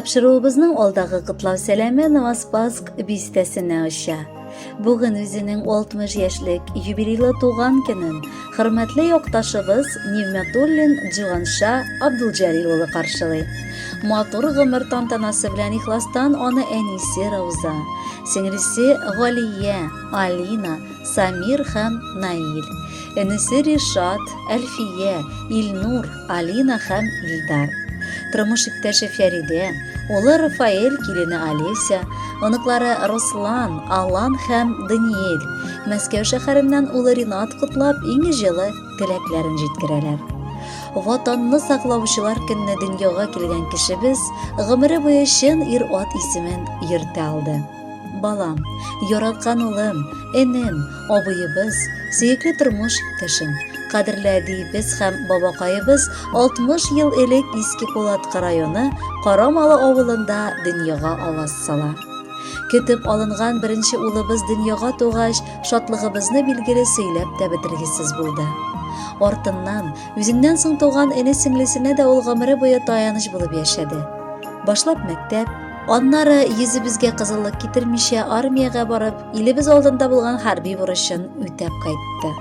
Тапшыруыбызның алдагы котлау сәламе Новоспасск бистәсенә оча. Бүген үзенең 60 яшьлек юбилейлы туган көнен хөрмәтле якташыбыз Нигъмәтуллин Җиһанша Абдулҗәлил улы каршылый. Матур гомер тантанасы белән ихластан аны әнисе Рауза, сеңлесе Галия, Алина, Самир һәм Наил, энесе Ришат, Әлфия, Илнур, Алина һәм Илдар. Тормыш иптәше Фәридә, улы Рафаэль, килене Олеся, оныклары Руслан, Алан һәм Даниэль, Мәскәү шәһәреннән улы Ринат котлап, иң җылы теләкләрен җиткерәләр. Ватанны саклаучылар көнне дөньяга килгән кешебез гомере буе чын ир-ат исемен йөртә алды. Балам, яраткан улым, энем, абыебыз, сөекле тормыш иптәшем, кадерле әдиебез һәм бабакаебыз 60 ел элек Иске Кулаткы районы Карамалы авылында дөньяга аваз сала. Көтеп алынган беренче улыбыз дөньяга тугач, шатлыгыбызны билгеле сөйләп тә бетергесез булды. Артыннан, үзеннән соң туган эне-сеңлесенә дә ул гомере буе таяныч булып яшәде. Башлап мәктәп, Аннары йөзебезгә кызыллык китермичә армиягә барып, илебез алдында булган хәрби бурычын үтәп кайтты.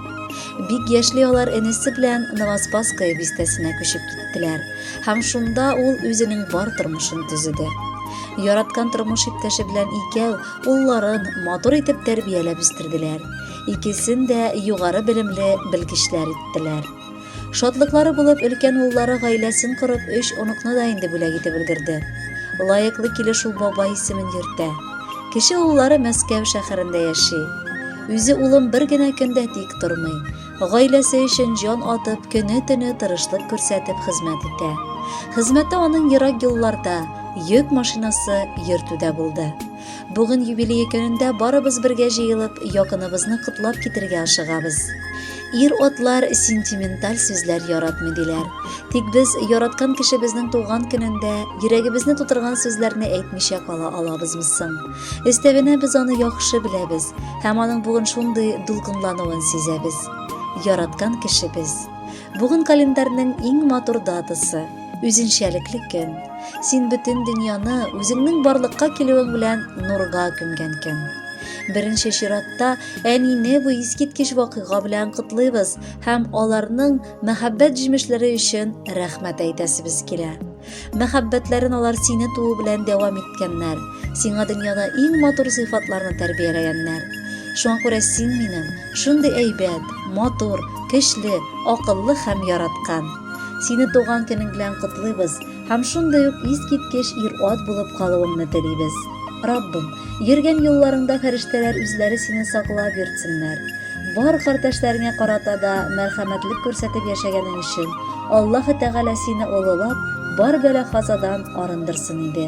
Бик яшьли алар энесе белән Новоспасское бистәсенә күчеп киттеләр һәм шунда ул үзенең бар тормышын төзеде. Яраткан тормыш иптәше белән икәү улларын матур итеп тәрбияләп үстерделәр. Икесен дә югары белемле белгечләр иттеләр. Шатлыклары булып, өлкән уллары гаиләсен корып, өч оныкны да инде бүләк итеп өлгерде. Лаеклы килеш ул бабай исемен йөртә. Кече уллары Мәскәү шәһәрендә яши. Үзе улым бер генә көн дә тик тормый. Гаиләсе өчен җан атып, көне-төне тырышлык күрсәтеп хезмәт итә. Хезмәте аның ерак юлларда, йөк машинасы йөртүдә булды. Бүген юбилее көнендә барыбыз бергә җыелып, якыныбызны котлап китергә ашыгабыз. Ир-атлар сентименталь сүзләр яратмый диләр. Тик без яраткан кешебезнең туган көнендә йөрәгебезне тутырган сүзләрне әйтмичә кала алабызмы соң? Өстәвенә без аны яхшы беләбез һәм аның бүген шундый дулкынлануын сизәбез. Яраткан кешебез. Бүген календарьның иң матур датасы, үзенчәлекле көн. Син бөтен дөньяны үзеңнең барлыкка килүең белән нурга күмгән көн. Беренче чиратта әнине бу искиткеч вакыйга белән котлыйбыз һәм аларның мәхәббәт җимешләре өчен рәхмәт әйтәсебез килә. Мәхәббәтләрен алар сине туу белән дәвам иткәннәр, сиңа дөньяда иң матур сыйфатларны тәрбияләгәннәр. Шуңа күрә син минем шундый әйбәт, матур, көчле, акыллы һәм яраткан. Сине туган көнең белән котлыйбыз һәм шундый ук искиткеч ир-ат булып калуыңны телибез. Раббым, йөргән юлларыңда фәрештәләр үзләре сине саклап йөртсеннәр. Бар кардәшләреңә карата да мәрхәмәтлек күрсәтеп яшәгәнең өчен, Аллаһы Тәгалә сине олылап, бар бәла-казадан арындырсын иде.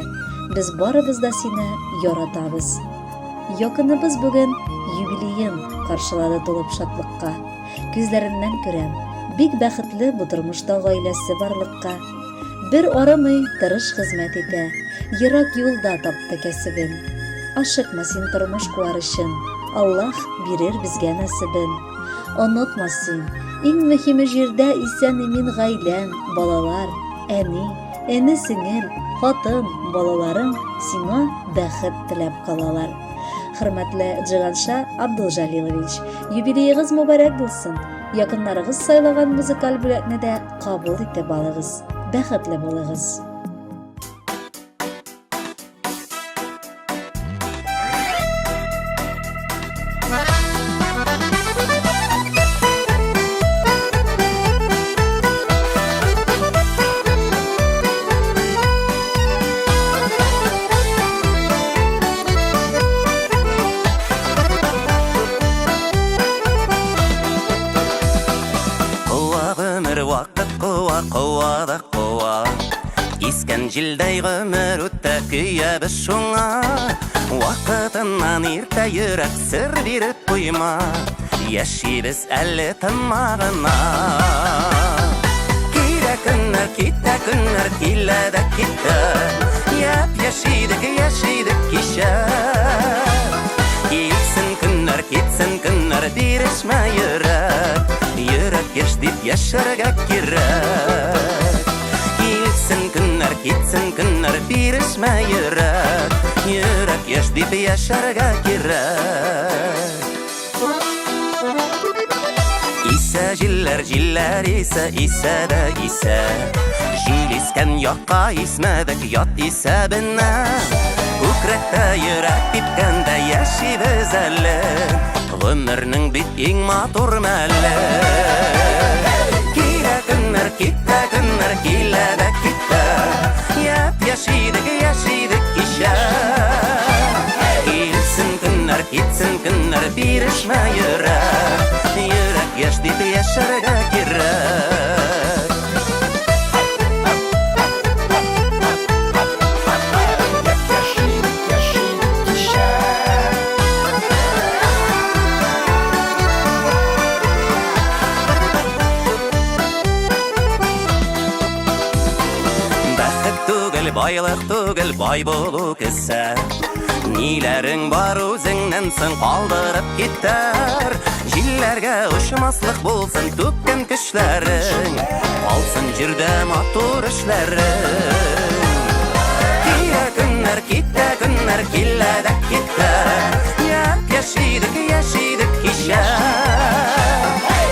Без барыбыз да сине яратабыз. Якыныбыз бүген юбилеен каршылады тулып шатлыкка. Күзләреннән күрәм, бик бәхетле бу тормышта гаиләсе барлыкка. Бер арымый тырыш хезмәт итә, ерак юлда тапты кәсебен. Ашыкма син тормыш куар өчен, Аллаһ бирер безгә насыбын. Онытма син, иң мөһиме җирдә исән-имин гаиләң, балалар, әни, эне-сеңел, хатын, балаларың сиңа бәхет теләп калалар. Хөрмәтле Джиганша Абдулҗалилович, юбилеегыз мөбарәк булсын! Якыннарыгыз сайлаган музыкаль бүләкне дә кабул итеп алыгыз. Бәхетле булыгыз! Куа гомер вакыт куа, куа да куа. Искән җилдәй гомер үтә, көябез шуңа. Вакытыннан иртә йөрәк сер биреп куйма. Яшибез әле тынма гына. Килә көннәр, китә көннәр, килә дә китә. Яп-яшь идек, яшь идек кичә. Килсен көннәр, китсен көннәр, бирешмә йөрәк. Йөрәк яшь дип яшәргә кирәк. Килсен көннәр, китсен көннәр, бирешмә йөрәк. Йөрәк яшь дип яшәргә кирәк. Исә җилләр, җилләр исә, исә дә исә. Җил искән якка исмәдек ят исәбенә. Күкрәктә йөрәк типкәндә яшибез әле. Гомернең бит иң матур мәле. Килә көннәр, китә көннәр, килә дә китә. Япь-яшь идек, яшь идек кичә. Килсен көннәр, китсен көннәр, бирешмә йөрәк. Йөрәк яшь дип яшәргә кирәк. Бәхет түгел, байлык түгел, бай булу кесә. Ниләрең бар үзеңнән соң калдырып китәр. Җилләргә очмаслык булсын түккән көчләрең. Калсын җирдә матур эшләрең. Килә көннәр, китә көннәр, килә дә китә. Япь-яшь идек, яшь идек кичә.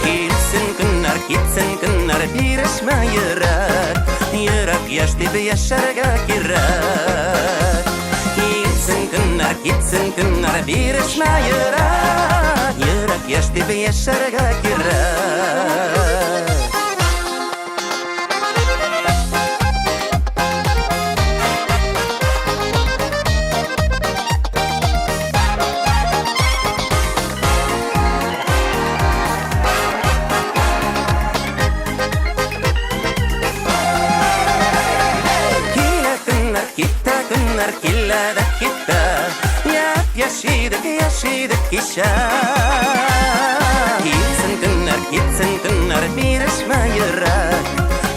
Килсен көннәр, китсен көннәр, бирешмә йөрәк. Йөрәк яшь дип яшәргә кирәк. Килсен көннәр, китсен көннәр, бирешмә йөрәк. Йөрәк яшь дип яшәргә кирәк. Килә көннәр, китә көннәр, килә дә китә. Япь-яшь идек, яшь идек кичә. Килсен көннәр, китсен көннәр, бирешмә йөрәк.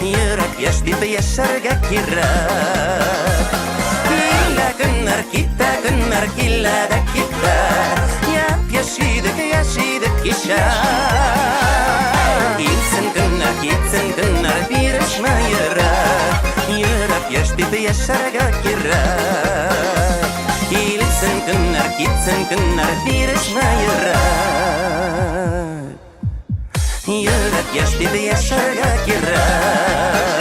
Йөрәк яшь дип яшәргә кирәк. Килә көннәр, китә көннәр, килә дә китә. Япь-яшь идек, яшь идек кичә. Килсен көннәр, китсен көннәр, бирешмә йөрәк. Йөрәк яшь дип яшәргә кирәк. Килсен көннәр, китсен көннәр, бирешмә йөрәк. Йөрәк яшь дип яшәргә кирәк.